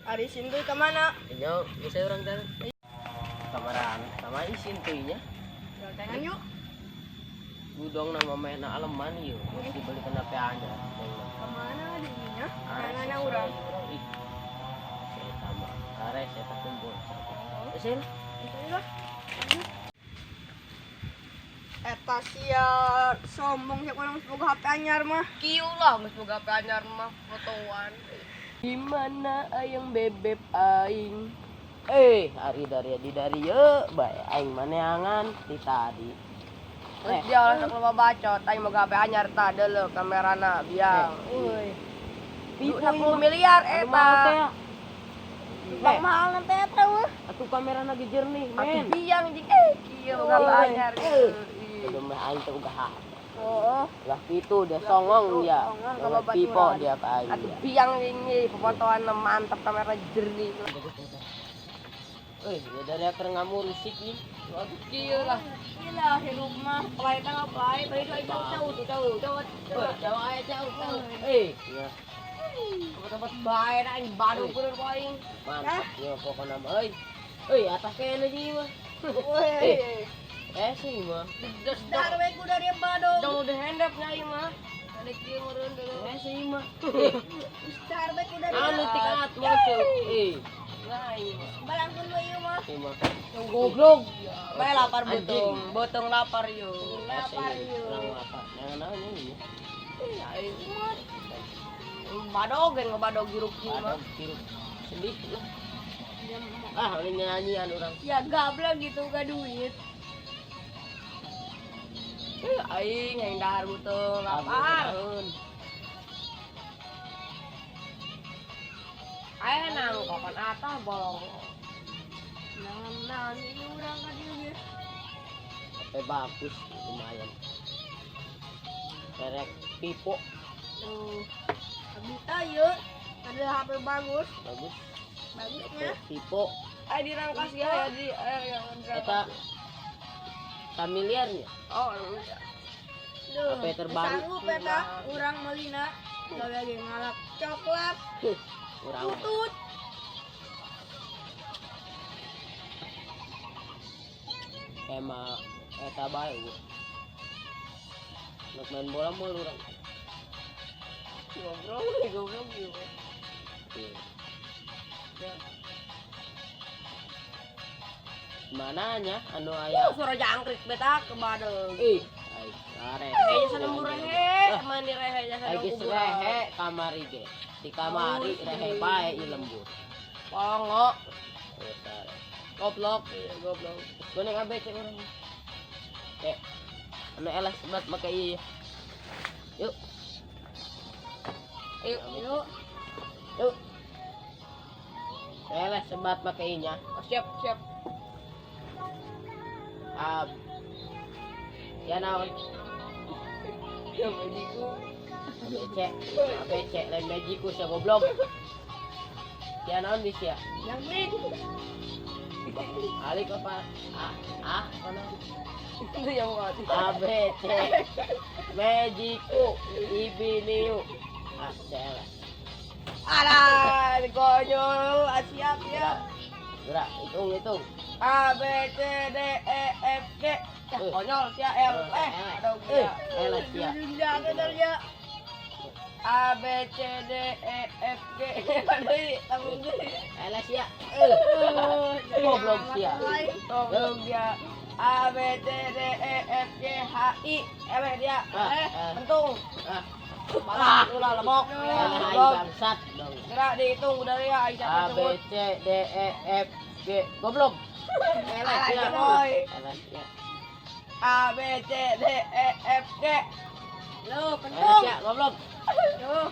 Ari Sintuy kemana? Inyo, bisa orang teh. Kamaran, sama isin tuh nya. Jangan yuk. Gudong nama main aleman ieu, geus dibelikan HP anyar. Kemana dirinya? Mana urang? Ih. Saya tambah. Are saya tak kumpul. Esin, Eta sia sombong sia urang geus boga HP anyar mah. Kieu lah geus boga HP anyar mah fotoan. Gimana ayang bebeb aing? Eh, hari dari di dari ye, bae aing maneangan ti tadi. Terus dia orang sok loba bacot, aing boga HP anyar tah deuleu kamerana biang. Euy. Pipo 10 miliar Anu mahal teh. eta. Bang mahal nanti eta weh. Atuh kamera lagi jernih, Atuh men. biang jeung kieu boga HP anyar. Kudu mah aing teh uga HP. Oh, Lah kitu dia songong dia. Songong ka Songong pipo babaturan. dia ka aing. Atuh dia. biang jeung ieu fotoan mantap kamera jernih. Eh, ya dari keur ngamurusik nih. Atuh kieu lah. gila hirup mah Play tangga play, tadi tuh jauh jauh tuh jauh jauh. Eh, jauh aya jauh jauh. Eh, ya. Tempat-tempat bae aing baru pun aing. Mantap ya pokokna mah euy. Euy, atas kene jeung mah. Weh. Eh, sih mah. Dahar we ku dari badog. Jauh udah hendap nya ieu mah. Ada kieu meureun dulu. Eh, sih mah. Dahar we ku dari Anu tikat muncul. Eh, Nah, ieu mah. Balangkeun we ieu mah. sih mah. Yang goblok. Bae lapar Anjing. beuteung, beuteung lapar yo. Lapar ieu. Urang lapar. Jangan naon ini. Eh, aing mah. Badog yang ngebadog hirup kieu mah. Badog hirup sedih lah. Ah, ini nyanyian urang. Ya gablek gitu gak duit. Eh, aing yang dahar beuteung lapar. Naon. Aing nang papan atas bolong. Naon-naon ieu urang ka dieu ge. HP bagus lumayan. Merek Pipo Tuh. Abita ieu ada HP bagus. bagus. Bagusnya. Pipo Aing dirangkas ya ya di yang eta dirangkas. familiarnya. Oh, iya. Duh, HP terbaru. Sanggup eta urang meulina gawe ge ngalap coklat, Urang mah. tutut. Emang eta bae gua. Nak main bola mah urang. Goblok, goblok ieu. Iya. Mananya anu aya Suara jangkrik beta ke badeg. ih ai are. Kayaknya sana rehe, mandi rehe jasa Ai geus rehe kamari ge. Di kamari rehe bae ieu lembur. Pongo, Eta. goblok, iya, goblok. Gua ABC urang. Eh, anu elah sebat make ieu. Yuk, Yuk, Yuk, yuk. Elah sebat make ieu nya. Oh, siap, siap. Ab. Ya naon? Ya bajiku. ABC. ABC lain magiku sia goblok. Ya naon di sia? jangkrik. Alik apa? A A mana? Itu yang mau A B C. Magiku Ibiniu. Ah, C lah. Alah, konyol, ah, siap ya. Gerak, hitung hitung. A B C D E F G. Ya, Eh. konyol sia L eh aduh Eh, ya. elah sia. Jangan terja. A B C D E F G. Aduh, tanggung deui. Elah sia. Eh. Goblok sia. Goblok dia. A B C D E F G H I M dia. Ah, Eh, eh. pentung. Ah, Malah ulah lemok. elah aing Goblok. bangsat dong. Gerak dihitung udah ya Aisyah A B C D E F G. Goblok. Elah Alah, sia. boy. Elah sia. A B C D E F G. Loh, Elah kentung. sia, goblok. Tuh.